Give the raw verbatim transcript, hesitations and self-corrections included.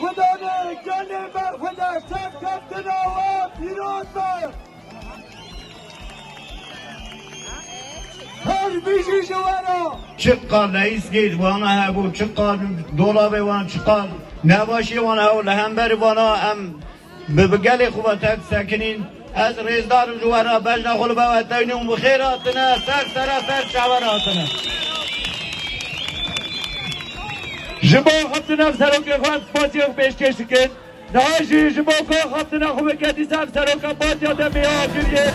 Xudanê gelê me Xuda serkeftina we pîroz be. Her bijî ji we re. Çiqas leyîskê ji wana hebû, çiqas dolabê wan, çiqas nebaşiyê wan hebû, li hemberî wana em bi, bi gelê xwe ve tev sekinîn. Ez rêzdar im ji we re, bejna xwe li we ve teynîm û bi xêr hatine, ser sera ser çawe re hatine. Ji bo xiftina serokê xwe em spasiyê xwe pêşkêş dikin. Niha jî ji bo ku xiftina xwe bike dîsa em seroka partiya demê ya agiriyê.